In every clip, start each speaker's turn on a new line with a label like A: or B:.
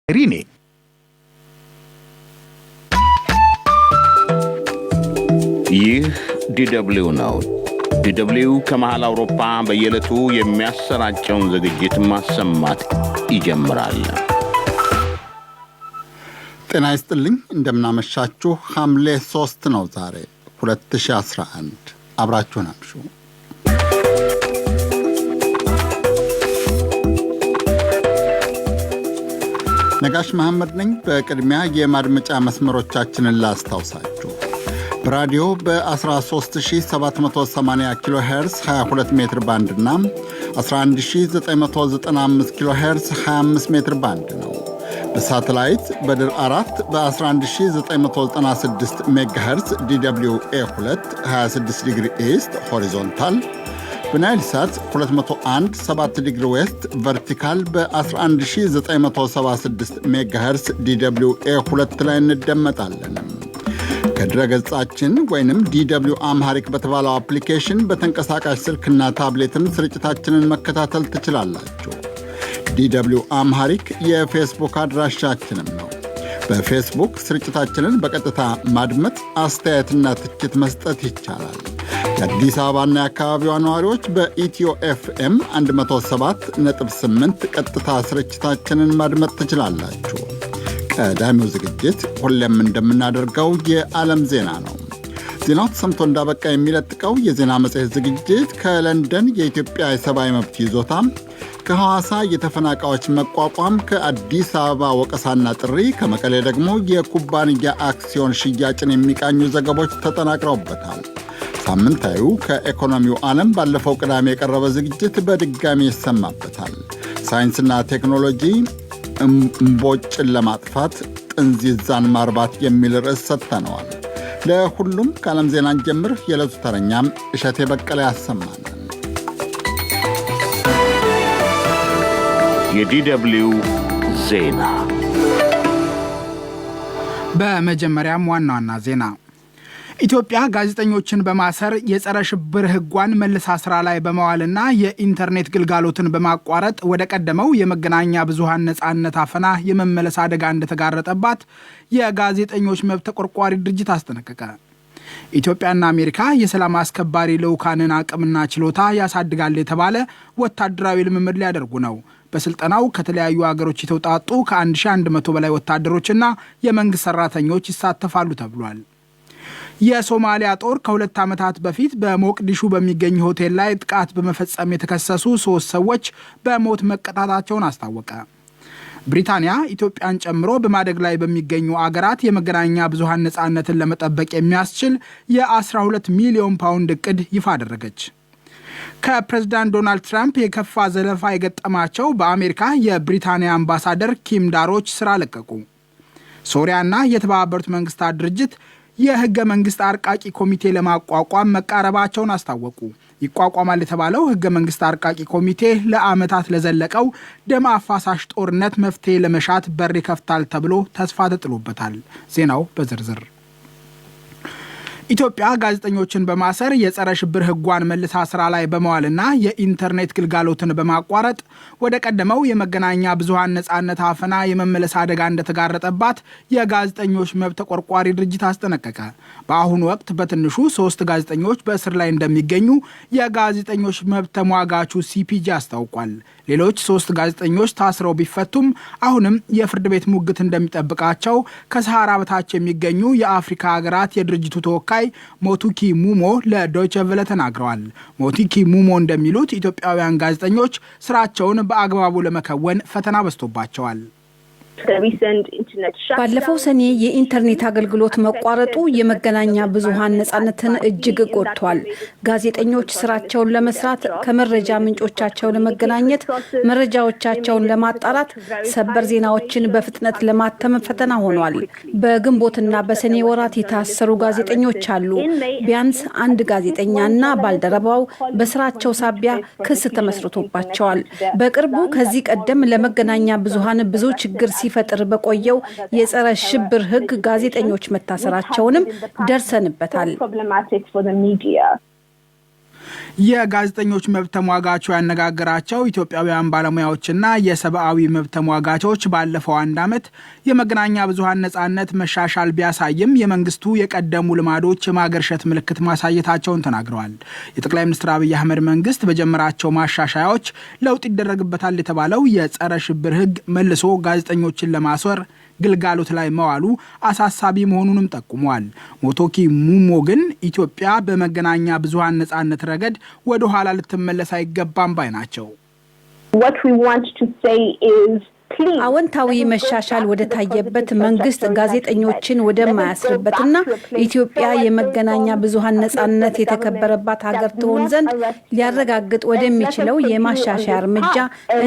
A: Ne.
B: ይህ ዲደብሊው ነው። ዲደብሊው ከመሃል አውሮፓ በየዕለቱ የሚያሰራጨውን ዝግጅት ማሰማት ይጀምራል።
C: ጤና ይስጥልኝ፣ እንደምናመሻችሁ። ሐምሌ 3 ነው ዛሬ 2011። አብራችሁን አምሹ። ነጋሽ መሐመድ ነኝ። በቅድሚያ የማድመጫ መስመሮቻችንን ላስታውሳችሁ። በራዲዮ በ13780 ኪሎ ሄርዝ 22 ሜትር ባንድ እና 11995 ኪሎ ሄርዝ 25 ሜትር ባንድ ነው። በሳተላይት በድር 4 በ11996 ሜጋሄርዝ DW A2 26 degree east horizontal፣ በናይል ሳት 201 7 degree west vertical በ11976 ሜጋሄርዝ DW A2 ላይ እንደመጣለን። ከድረ ገጻችን ወይንም DW Amharic በተባለው አፕሊኬሽን በተንቀሳቃሽ ስልክና ታብሌትም ስርጭታችንን መከታተል ትችላላችሁ። DW Amharic የፌስቡክ አድራሻችንም ነው። በፌስቡክ ስርጭታችንን በቀጥታ ማድመጥ፣ አስተያየትና ትችት መስጠት ይቻላል። የአዲስ አበባና የአካባቢዋ ነዋሪዎች በኢትዮ ኤፍኤም 107.8 ቀጥታ ስርጭታችንን ማድመጥ ትችላላችሁ። ቀዳሚው ዝግጅት ሁሌም እንደምናደርገው የዓለም ዜና ነው። ዜናው ተሰምቶ እንዳበቃ የሚለጥቀው የዜና መጽሔት ዝግጅት ከለንደን የኢትዮጵያ የሰብአዊ መብት ይዞታ፣ ከሐዋሳ የተፈናቃዮች መቋቋም፣ ከአዲስ አበባ ወቀሳና ጥሪ፣ ከመቀሌ ደግሞ የኩባንያ አክሲዮን ሽያጭን የሚቃኙ ዘገቦች ተጠናቅረውበታል። ሳምንታዊው ከኢኮኖሚው ዓለም ባለፈው ቅዳሜ የቀረበ ዝግጅት በድጋሚ ይሰማበታል። ሳይንስና ቴክኖሎጂ እምቦጭን ለማጥፋት ጥንዚዛን ማርባት የሚል ርዕስ ሰጥተነዋል። ለሁሉም ከዓለም ዜናን ጀምር። የዕለቱ ተረኛም እሸቴ በቀለ ያሰማናል።
B: የዲደብሊው ዜና።
A: በመጀመሪያም ዋና ዋና ዜና። ኢትዮጵያ ጋዜጠኞችን በማሰር፣ የጸረ ሽብር ሕጓን መልሳ ስራ ላይ በመዋልና የኢንተርኔት ግልጋሎትን በማቋረጥ ወደ ቀደመው የመገናኛ ብዙሃን ነፃነት አፈና የመመለስ አደጋ እንደተጋረጠባት የጋዜጠኞች መብት ተቆርቋሪ ድርጅት አስጠነቀቀ። ኢትዮጵያና አሜሪካ የሰላም አስከባሪ ልዑካንን አቅምና ችሎታ ያሳድጋል የተባለ ወታደራዊ ልምምድ ሊያደርጉ ነው። በስልጠናው ከተለያዩ ሀገሮች የተውጣጡ ከ1100 በላይ ወታደሮችና የመንግስት ሰራተኞች ይሳተፋሉ ተብሏል። የሶማሊያ ጦር ከ2 ዓመታት በፊት በሞቅዲሹ በሚገኝ ሆቴል ላይ ጥቃት በመፈጸም የተከሰሱ ሶስት ሰዎች በሞት መቀጣታቸውን አስታወቀ። ብሪታንያ ኢትዮጵያን ጨምሮ በማደግ ላይ በሚገኙ አገራት የመገናኛ ብዙሃን ነፃነትን ለመጠበቅ የሚያስችል የ12 ሚሊዮን ፓውንድ እቅድ ይፋ አደረገች። ከፕሬዝዳንት ዶናልድ ትራምፕ የከፋ ዘለፋ የገጠማቸው በአሜሪካ የብሪታንያ አምባሳደር ኪም ዳሮች ስራ ለቀቁ። ሶሪያና የተባበሩት መንግስታት ድርጅት የህገ መንግስት አርቃቂ ኮሚቴ ለማቋቋም መቃረባቸውን አስታወቁ። ይቋቋማል የተባለው ህገ መንግስት አርቃቂ ኮሚቴ ለዓመታት ለዘለቀው ደም አፋሳሽ ጦርነት መፍትሄ ለመሻት በር ይከፍታል ተብሎ ተስፋ ተጥሎበታል። ዜናው በዝርዝር። ኢትዮጵያ ጋዜጠኞችን በማሰር፣ የጸረ ሽብር ህጓን መልሳ ስራ ላይ በመዋልና የኢንተርኔት ግልጋሎትን በማቋረጥ ወደ ቀደመው የመገናኛ ብዙሃን ነፃነት አፈና የመመለስ አደጋ እንደተጋረጠባት የጋዜጠኞች መብት ተቆርቋሪ ድርጅት አስጠነቀቀ። በአሁኑ ወቅት በትንሹ ሶስት ጋዜጠኞች በእስር ላይ እንደሚገኙ የጋዜጠኞች መብት ተሟጋቹ ሲፒጄ አስታውቋል። ሌሎች ሶስት ጋዜጠኞች ታስረው ቢፈቱም አሁንም የፍርድ ቤት ሙግት እንደሚጠብቃቸው ከሰሃራ በታች የሚገኙ የአፍሪካ ሀገራት የድርጅቱ ተወካይ ሞቱኪ ሙሞ ለዶይቸ ቨለ ተናግረዋል። ሞቱኪ ሙሞ እንደሚሉት ኢትዮጵያውያን ጋዜጠኞች ስራቸውን በአግባቡ ለመከወን ፈተና በዝቶባቸዋል።
D: ባለፈው ሰኔ የኢንተርኔት አገልግሎት መቋረጡ የመገናኛ ብዙሃን ነጻነትን እጅግ ጎድቷል። ጋዜጠኞች ስራቸውን ለመስራት፣ ከመረጃ ምንጮቻቸው ለመገናኘት፣ መረጃዎቻቸውን ለማጣራት፣ ሰበር ዜናዎችን በፍጥነት ለማተም ፈተና ሆኗል። በግንቦትና በሰኔ ወራት የታሰሩ ጋዜጠኞች አሉ። ቢያንስ አንድ ጋዜጠኛና ባልደረባው በስራቸው ሳቢያ ክስ ተመስርቶባቸዋል። በቅርቡ ከዚህ ቀደም ለመገናኛ ብዙሃን ብዙ ችግር ሲፈጥር በቆየው የጸረ ሽብር ሕግ ጋዜጠኞች መታሰራቸውንም ደርሰንበታል።
A: የጋዜጠኞች መብት ተሟጋቹ ያነጋገራቸው ኢትዮጵያውያን ባለሙያዎችና የሰብአዊ መብት ተሟጋቾች ባለፈው አንድ ዓመት የመገናኛ ብዙኃን ነጻነት መሻሻል ቢያሳይም የመንግስቱ የቀደሙ ልማዶች የማገርሸት ምልክት ማሳየታቸውን ተናግረዋል። የጠቅላይ ሚኒስትር አብይ አህመድ መንግስት በጀመራቸው ማሻሻያዎች ለውጥ ይደረግበታል የተባለው የጸረ ሽብር ሕግ መልሶ ጋዜጠኞችን ለማስወር ግልጋሎት ላይ መዋሉ አሳሳቢ መሆኑንም ጠቁመዋል። ሞቶኪ ሙሞ ግን ኢትዮጵያ በመገናኛ ብዙኃን ነጻነት ረገድ ወደ ኋላ ልትመለስ አይገባም ባይ ናቸው።
D: አዎንታዊ መሻሻል ወደ ታየበት፣ መንግስት ጋዜጠኞችን ወደማያስርበትና ኢትዮጵያ የመገናኛ ብዙኃን ነጻነት የተከበረባት ሀገር ትሆን ዘንድ ሊያረጋግጥ ወደሚችለው የማሻሻያ እርምጃ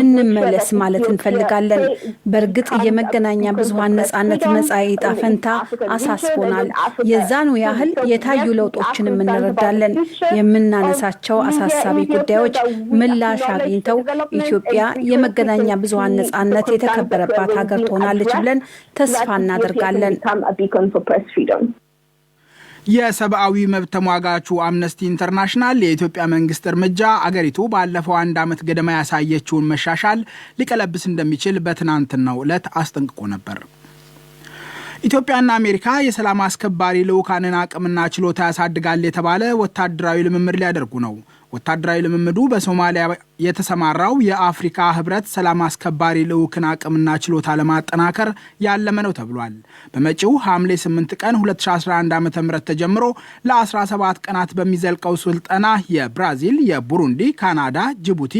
D: እንመለስ ማለት እንፈልጋለን። በእርግጥ የመገናኛ ብዙኃን ነጻነት መጻኢ ዕጣ ፈንታ አሳስቦናል። የዛኑ ያህል የታዩ ለውጦችንም እንረዳለን። የምናነሳቸው አሳሳቢ ጉዳዮች ምላሽ አግኝተው ኢትዮጵያ የመገናኛ ብዙኃን ነጻነት የተከበረባት ሀገር ትሆናለች ብለን ተስፋ እናደርጋለን።
A: የሰብአዊ መብት ተሟጋቹ አምነስቲ ኢንተርናሽናል የኢትዮጵያ መንግስት እርምጃ አገሪቱ ባለፈው አንድ ዓመት ገደማ ያሳየችውን መሻሻል ሊቀለብስ እንደሚችል በትናንትናው ዕለት አስጠንቅቆ ነበር። ኢትዮጵያና አሜሪካ የሰላም አስከባሪ ልዑካንን አቅምና ችሎታ ያሳድጋል የተባለ ወታደራዊ ልምምድ ሊያደርጉ ነው። ወታደራዊ ልምምዱ በሶማሊያ የተሰማራው የአፍሪካ ህብረት ሰላም አስከባሪ ልዑክን አቅምና ችሎታ ለማጠናከር ያለመ ነው ተብሏል። በመጪው ሐምሌ 8 ቀን 2011 ዓ ም ተጀምሮ ለ17 ቀናት በሚዘልቀው ስልጠና የብራዚል፣ የቡሩንዲ፣ ካናዳ፣ ጅቡቲ፣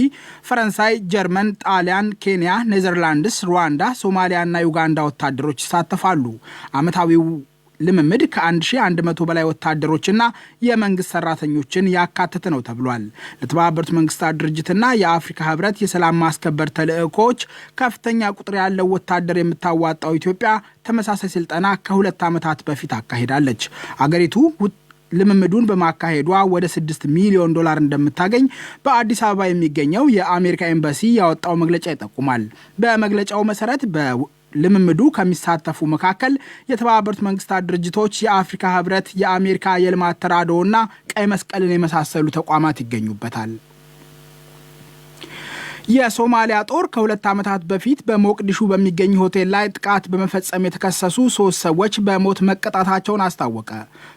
A: ፈረንሳይ፣ ጀርመን፣ ጣሊያን፣ ኬንያ፣ ኔዘርላንድስ፣ ሩዋንዳ፣ ሶማሊያና ዩጋንዳ ወታደሮች ይሳተፋሉ። ዓመታዊው ልምምድ ከ1100 በላይ ወታደሮችና የመንግስት ሰራተኞችን ያካተተ ነው ተብሏል። ለተባበሩት መንግስታት ድርጅትና የአፍሪካ ህብረት የሰላም ማስከበር ተልዕኮዎች ከፍተኛ ቁጥር ያለው ወታደር የምታዋጣው ኢትዮጵያ ተመሳሳይ ስልጠና ከ2 ዓመታት በፊት አካሂዳለች። አገሪቱ ልምምዱን በማካሄዷ ወደ 6 ሚሊዮን ዶላር እንደምታገኝ በአዲስ አበባ የሚገኘው የአሜሪካ ኤምባሲ ያወጣው መግለጫ ይጠቁማል። በመግለጫው መሰረት ልምምዱ ከሚሳተፉ መካከል የተባበሩት መንግስታት ድርጅቶች፣ የአፍሪካ ህብረት፣ የአሜሪካ የልማት ተራድኦና ቀይ መስቀልን የመሳሰሉ ተቋማት ይገኙበታል። የሶማሊያ ጦር ከ2 ዓመታት በፊት በሞቅዲሹ በሚገኝ ሆቴል ላይ ጥቃት በመፈጸም የተከሰሱ ሶስት ሰዎች በሞት መቀጣታቸውን አስታወቀ።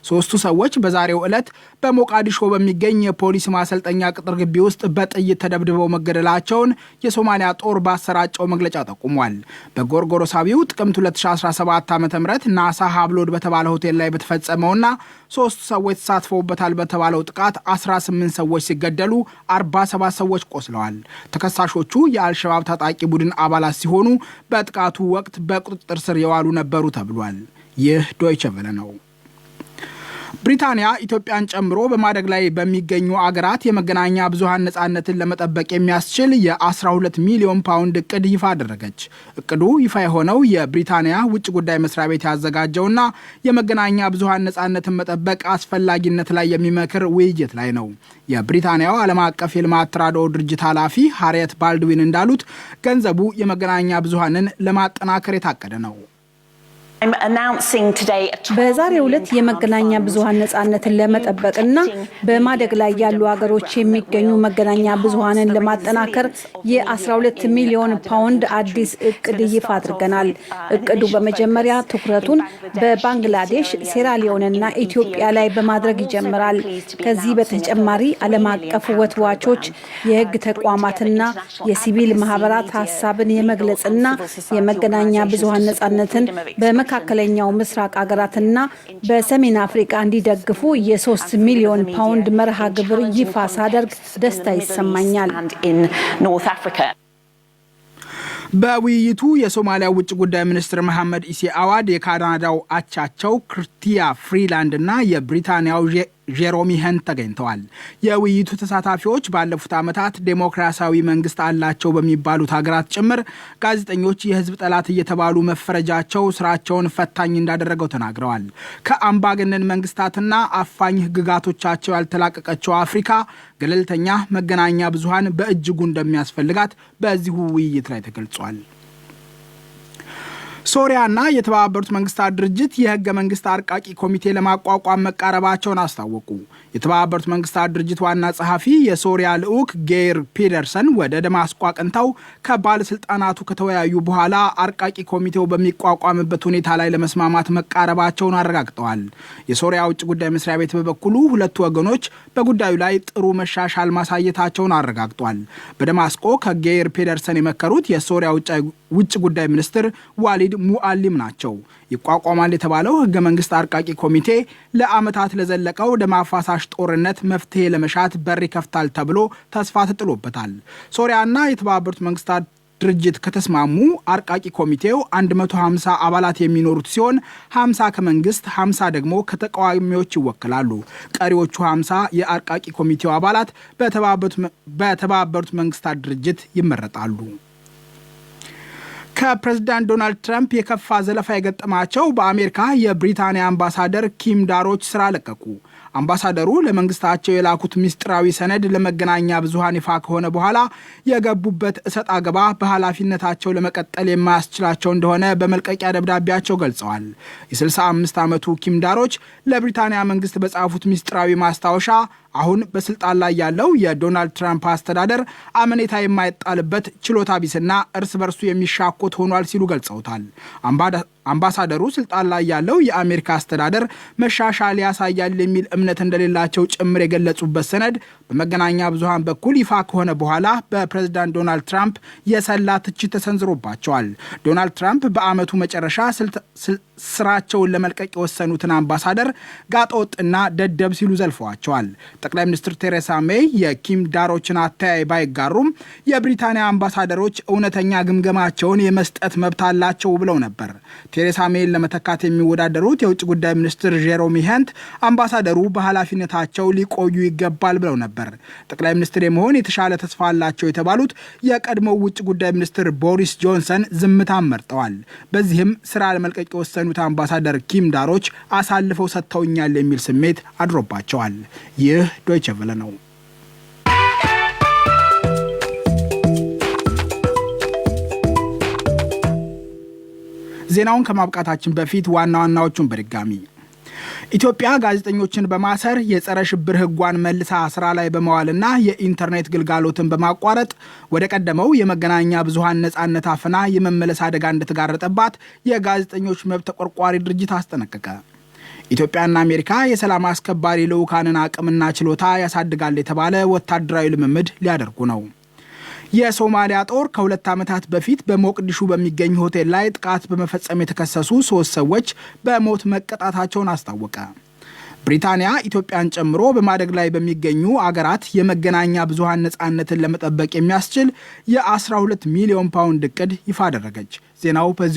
A: ሶስቱ ሰዎች በዛሬው ዕለት በሞቃዲሾ በሚገኝ የፖሊስ ማሰልጠኛ ቅጥር ግቢ ውስጥ በጥይት ተደብድበው መገደላቸውን የሶማሊያ ጦር ባሰራጨው መግለጫ ጠቁሟል። በጎርጎሮሳዊው ጥቅምት 2017 ዓ ም ናሳ ሀብሎድ በተባለ ሆቴል ላይ በተፈጸመውና ሶስቱ ሰዎች ተሳትፈውበታል በተባለው ጥቃት 18 ሰዎች ሲገደሉ 47 ሰዎች ቆስለዋል። ተከሳሾቹ የአልሸባብ ታጣቂ ቡድን አባላት ሲሆኑ በጥቃቱ ወቅት በቁጥጥር ስር የዋሉ ነበሩ ተብሏል። ይህ ዶይቸ ቬለ ነው። ብሪታንያ ኢትዮጵያን ጨምሮ በማደግ ላይ በሚገኙ አገራት የመገናኛ ብዙሃን ነጻነትን ለመጠበቅ የሚያስችል የ12 ሚሊዮን ፓውንድ እቅድ ይፋ አደረገች። እቅዱ ይፋ የሆነው የብሪታንያ ውጭ ጉዳይ መስሪያ ቤት ያዘጋጀውና የመገናኛ ብዙሃን ነጻነትን መጠበቅ አስፈላጊነት ላይ የሚመክር ውይይት ላይ ነው። የብሪታንያው ዓለም አቀፍ የልማት ተራድኦ ድርጅት ኃላፊ ሃሪየት ባልድዊን እንዳሉት ገንዘቡ የመገናኛ ብዙሃንን ለማጠናከር የታቀደ ነው።
D: በዛሬው ዕለት የመገናኛ ብዙኃን ነጻነትን ለመጠበቅና በማደግ ላይ ያሉ ሀገሮች የሚገኙ መገናኛ ብዙኃንን ለማጠናከር የ12 ሚሊዮን ፓውንድ አዲስ እቅድ ይፋ አድርገናል። እቅዱ በመጀመሪያ ትኩረቱን በባንግላዴሽ፣ ሴራሊዮንና ኢትዮጵያ ላይ በማድረግ ይጀምራል። ከዚህ በተጨማሪ ዓለም አቀፍ ወትዋቾች፣ የሕግ ተቋማትና የሲቪል ማህበራት ሀሳብን የመግለጽና የመገናኛ ብዙኃን ነጻነትን በመካከለኛው ምስራቅ ሀገራትና በሰሜን አፍሪቃ እንዲደግፉ የ3 ሚሊዮን ፓውንድ መርሃ ግብር ይፋ ሳደርግ ደስታ ይሰማኛል።
A: በውይይቱ የሶማሊያ ውጭ ጉዳይ ሚኒስትር መሐመድ ኢሴ አዋድ፣ የካናዳው አቻቸው ክሪስቲያ ፍሪላንድ እና የብሪታንያው ጄሮሚ ሀንት ተገኝተዋል። የውይይቱ ተሳታፊዎች ባለፉት ዓመታት ዴሞክራሲያዊ መንግስት አላቸው በሚባሉት ሀገራት ጭምር ጋዜጠኞች የህዝብ ጠላት እየተባሉ መፈረጃቸው ስራቸውን ፈታኝ እንዳደረገው ተናግረዋል። ከአምባገነን መንግስታትና አፋኝ ህግጋቶቻቸው ያልተላቀቀችው አፍሪካ ገለልተኛ መገናኛ ብዙሃን በእጅጉ እንደሚያስፈልጋት በዚሁ ውይይት ላይ ተገልጿል። ሶሪያና የተባበሩት መንግስታት ድርጅት የህገ መንግስት አርቃቂ ኮሚቴ ለማቋቋም መቃረባቸውን አስታወቁ። የተባበሩት መንግስታት ድርጅት ዋና ጸሐፊ የሶሪያ ልዑክ ጌይር ፒደርሰን ወደ ደማስቆ አቅንተው ከባለስልጣናቱ ከተወያዩ በኋላ አርቃቂ ኮሚቴው በሚቋቋምበት ሁኔታ ላይ ለመስማማት መቃረባቸውን አረጋግጠዋል። የሶሪያ ውጭ ጉዳይ መስሪያ ቤት በበኩሉ ሁለቱ ወገኖች በጉዳዩ ላይ ጥሩ መሻሻል ማሳየታቸውን አረጋግጧል። በደማስቆ ከጌይር ፒደርሰን የመከሩት የሶሪያ ውጭ ጉዳይ ሚኒስትር ዋሊድ ሙአሊም ናቸው። ይቋቋማል የተባለው ህገ መንግስት አርቃቂ ኮሚቴ ለዓመታት ለዘለቀው ደም አፋሳሽ ጦርነት መፍትሄ ለመሻት በር ይከፍታል ተብሎ ተስፋ ተጥሎበታል። ሶሪያና የተባበሩት መንግስታት ድርጅት ከተስማሙ አርቃቂ ኮሚቴው 150 አባላት የሚኖሩት ሲሆን 50 ከመንግስት፣ 50 ደግሞ ከተቃዋሚዎች ይወክላሉ። ቀሪዎቹ 50 የአርቃቂ ኮሚቴው አባላት በተባበሩት መንግስታት ድርጅት ይመረጣሉ። ከፕሬዝዳንት ዶናልድ ትራምፕ የከፋ ዘለፋ የገጠማቸው በአሜሪካ የብሪታንያ አምባሳደር ኪም ዳሮች ስራ ለቀቁ። አምባሳደሩ ለመንግስታቸው የላኩት ምስጢራዊ ሰነድ ለመገናኛ ብዙሃን ይፋ ከሆነ በኋላ የገቡበት እሰጥ አገባ በኃላፊነታቸው ለመቀጠል የማያስችላቸው እንደሆነ በመልቀቂያ ደብዳቤያቸው ገልጸዋል። የ65 ዓመቱ ኪም ዳሮች ለብሪታንያ መንግስት በጻፉት ምስጢራዊ ማስታወሻ አሁን በስልጣን ላይ ያለው የዶናልድ ትራምፕ አስተዳደር አመኔታ የማይጣልበት ችሎታ ቢስና እርስ በርሱ የሚሻኮት ሆኗል ሲሉ ገልጸውታል። አምባሳደሩ ስልጣን ላይ ያለው የአሜሪካ አስተዳደር መሻሻል ያሳያል የሚል እምነት እንደሌላቸው ጭምር የገለጹበት ሰነድ በመገናኛ ብዙሃን በኩል ይፋ ከሆነ በኋላ በፕሬዝዳንት ዶናልድ ትራምፕ የሰላ ትችት ተሰንዝሮባቸዋል። ዶናልድ ትራምፕ በዓመቱ መጨረሻ ስራቸውን ለመልቀቅ የወሰኑትን አምባሳደር ጋጠወጥና ደደብ ሲሉ ዘልፈዋቸዋል። ጠቅላይ ሚኒስትር ቴሬሳ ሜይ የኪም ዳሮችን አተያይ ባይጋሩም የብሪታንያ አምባሳደሮች እውነተኛ ግምገማቸውን የመስጠት መብት አላቸው ብለው ነበር። ቴሬሳ ሜይን ለመተካት የሚወዳደሩት የውጭ ጉዳይ ሚኒስትር ጄሮሚ ሄንት አምባሳደሩ በኃላፊነታቸው ሊቆዩ ይገባል ብለው ነበር። ጠቅላይ ሚኒስትር የመሆን የተሻለ ተስፋ አላቸው የተባሉት የቀድሞው ውጭ ጉዳይ ሚኒስትር ቦሪስ ጆንሰን ዝምታን መርጠዋል። በዚህም ስራ ለመልቀቅ የወሰኑት አምባሳደር ኪም ዳሮች አሳልፈው ሰጥተውኛል የሚል ስሜት አድሮባቸዋል። ይህ ዶይቸ ቬለ ነው። ዜናውን ከማብቃታችን በፊት ዋና ዋናዎቹን በድጋሚ ኢትዮጵያ ጋዜጠኞችን በማሰር የጸረ ሽብር ሕጓን መልሳ ስራ ላይ በመዋልና የኢንተርኔት ግልጋሎትን በማቋረጥ ወደ ቀደመው የመገናኛ ብዙሃን ነፃነት አፈና የመመለስ አደጋ እንደተጋረጠባት የጋዜጠኞች መብት ተቆርቋሪ ድርጅት አስጠነቀቀ። ኢትዮጵያና አሜሪካ የሰላም አስከባሪ ልዑካንን አቅምና ችሎታ ያሳድጋል የተባለ ወታደራዊ ልምምድ ሊያደርጉ ነው። የሶማሊያ ጦር ከ2 ዓመታት በፊት በሞቅዲሹ በሚገኝ ሆቴል ላይ ጥቃት በመፈጸም የተከሰሱ 3 ሰዎች በሞት መቀጣታቸውን አስታወቀ። ብሪታንያ ኢትዮጵያን ጨምሮ በማደግ ላይ በሚገኙ አገራት የመገናኛ ብዙሃን ነፃነትን ለመጠበቅ የሚያስችል የ12 ሚሊዮን ፓውንድ እቅድ ይፋ አደረገች። ዜናው በዚሁ